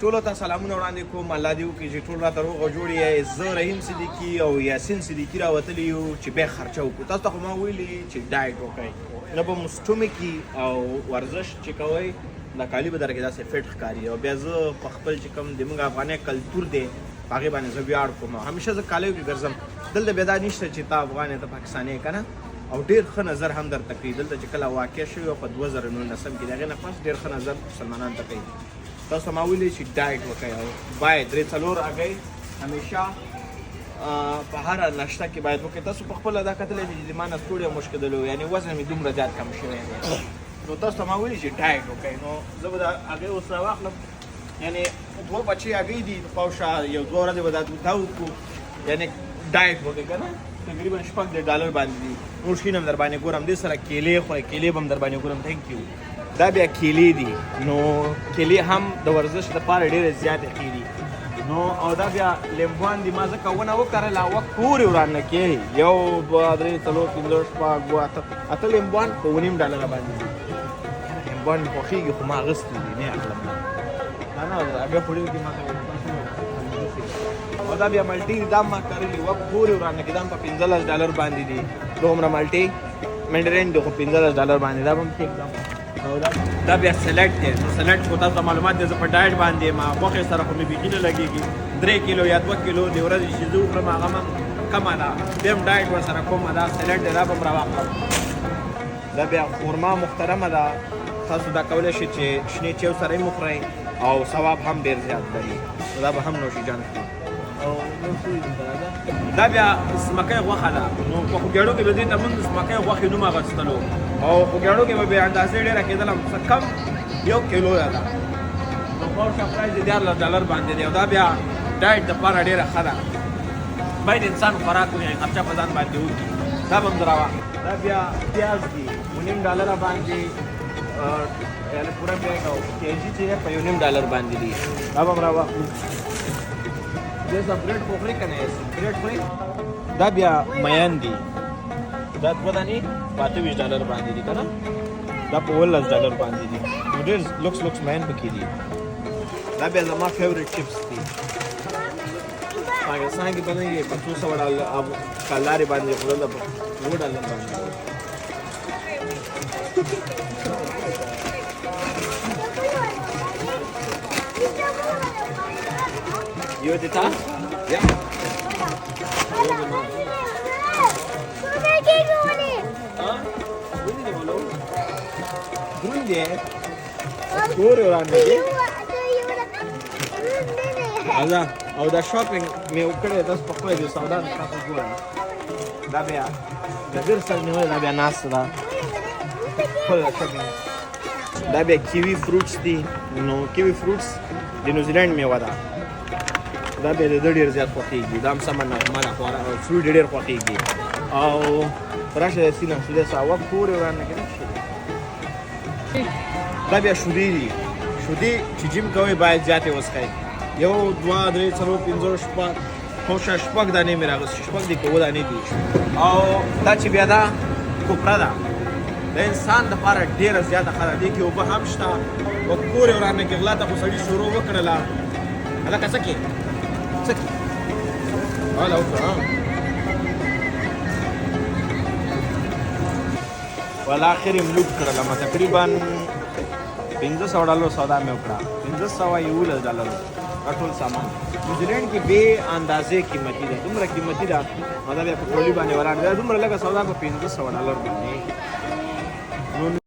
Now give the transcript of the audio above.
ټولو ته سلامونه وړاندې کوم. الله دې وکړي چې ټول راته روغ او جوړ یې. زه رحیم صدیقي او یاسین صدیقي راوتلي یو چې بیا خرچه وکړو. تاسو ته خو ما ویلي چې diet وکړئ، نه به مو stomach او ورزش چې کوئ دا کالي به درکې داسې fit ښکاري. او بیا زه په خپل چې کوم د موږ افغاني کلتور دی په هغې باندې زه ویاړ کوم. همیشه زه کالیو کې ګرځم. دلته بیا دا نشته چې ته افغان یې، ته پاکستانی یې که نه، او ډېر ښه نظر هم درته کوي. دلته چې کله واقع شوی په 2019 کې، د هغې نه پس ډېر ښه نظر مسلمانان ته کوي. تاسو ما ویلي چې diet وکړئ او باید درې څلور هګۍ همیشه په هره ناشته کې باید وکړئ. تاسو په خپله دا کتلی چې زما نسکوړی هم وشکېدلو، یعنې وزن مې دومره زیات کم شوی دی. نو تاسو ته ما ویلي چې diet وکړئ، نو زه به دا هګۍ اوس راواخلم. یعنې دوه بچې هګۍ دي، خواوشا یو دوه ورځې به دا وکړو. یعنې diet وکړئ که نه، تقریبا 36 ډالر باندې دي. نور شي هم در باندې ګورم. دې سره کیلې خورئ، کیلې به هم در باندې ګورم. Thank you. دا بیا کیلې دي، نو کیلې هم د ورزش لپاره ډېرې زیاتې ښې دي. نو او دا بیا لیمبوان دي، ما ځکه ونه وکرله وه کور یې وران نه کړي. یو، دوه، درې، څلور، پنځه، شپږ، اووه، اته، اته لیمبوان په 7.5 ډالره باندې دي. لیمبوان مې خوښېږي خو ما اخیستي دي، نه یې اخلم. نه نه، هګۍ خو ډېر دي ما ته. او دا بیا مالټې دي، دا ما کرلي وه، کور یې وران نه کړي. دا هم په 15 ډالر باندې دي. دومره مالټې منډرین دي خو 15 ډالر باندې، دا به هم ټیک ده. او دا بیا سلټ دی. نو سلټ خو تاسو ته معلومات دی، زه په diet باندې ما غوښې سره خو مې بیخي نه لګېږي. 3 کیلو یا 2 کیلو د ورځې چې زه وخورم هغه هم کمه ده، بیا هم diet ورسره کوم. دا سلټ دی، دا به هم راواخلم. دا بیا خورما محترمه ده. تاسو دا کولی شئ چې شنې چای سره یې وخورئ او ثواب هم ډېر زیات لري. نو دا به هم نوش جان کړو. او نور څه دي؟ دا بیا ځمکۍ غوښه ده. نو په خوږیاڼو کې به دې ته موږ د ځمکۍ غوښې نوم اخیستلو او خوږیاڼو کې به بې اندازې ډېره کېدله، څه کم 1 کیلو ده. نو خواوشا price یې 13 ډالر باندې دی. او دا بیا diet دپاره ډېره ښه ده. باید انسان خوراک وکړي، خرچه په ځان باندې وکړي. دا به هم زه راواخلم. دا بیا پیاز دي، 7.5 ډالره باندې، یعنې پوره bag او KG چې دی په 1.5 ډالر باندې دي. دا به هم راواخلو. دې سره bread خو خورې که نه؟ Bread خورې؟ دا بیا میان دي. دا دوه دانې په 28 ډالر باندې دي که نه، دا په 17 ډالر باندې دي. نو ډېر لوکس لوکس میان پکې دي. دا بیا زما favorite chips دي. پاکستان کې په نه په څو سوه ډالر کلارې باندې، خو دلته په 7 ډالر باندې. یو دې تا یا یو دې ما. ها، ولې دې ولو دروند دی، ګورې وړاندې دی. الله، او دا shopping مې وکړی. تاسو په خپله د سودا تاسو ګورئ. دا بیا د ګر سر نیولې، دا بیا ناسته ده خپل shopping. دا بیا kiwi fruits دي. نو kiwi fruits د نیوزیلند میوه ده. دا بیا د ده ډېر زیات خوښېږي. دا هم سمه نغمه ده، خورا fruit ډېر خوښېږي. او راشه سینه شیدې ساوه کور یې ورانه کړي. دا بیا شودې دي. شودې چې gym کوئ باید زیاتې وڅښئ. یو، دوه، درې، څلور، پنځه، شپږ، خو شپږ دانې مې راغستې، شپږ دي که اووه دانې دي. او دا چې بیا دا کوپره ده، د انسان دپاره ډېره زیاته ښه ده. دې کې اوبه هم شته. او کور یې ورانه کې غلا ته خو سړي شروع وکړله. هلکه څه کې څه کې هله وکړه. ولا اخر یې لوټ کړله ما. تقریبا 500 ډالر سودا مې وکړه، 511 ډالر دا ټول سامان. نیوزیلینډ کې بې اندازې قیمتي ده، دومره قیمتي ده. او دا بیا په ټولي باندې ولاړ ده، دومره لږه سودا په 500 ډالر باندې. نو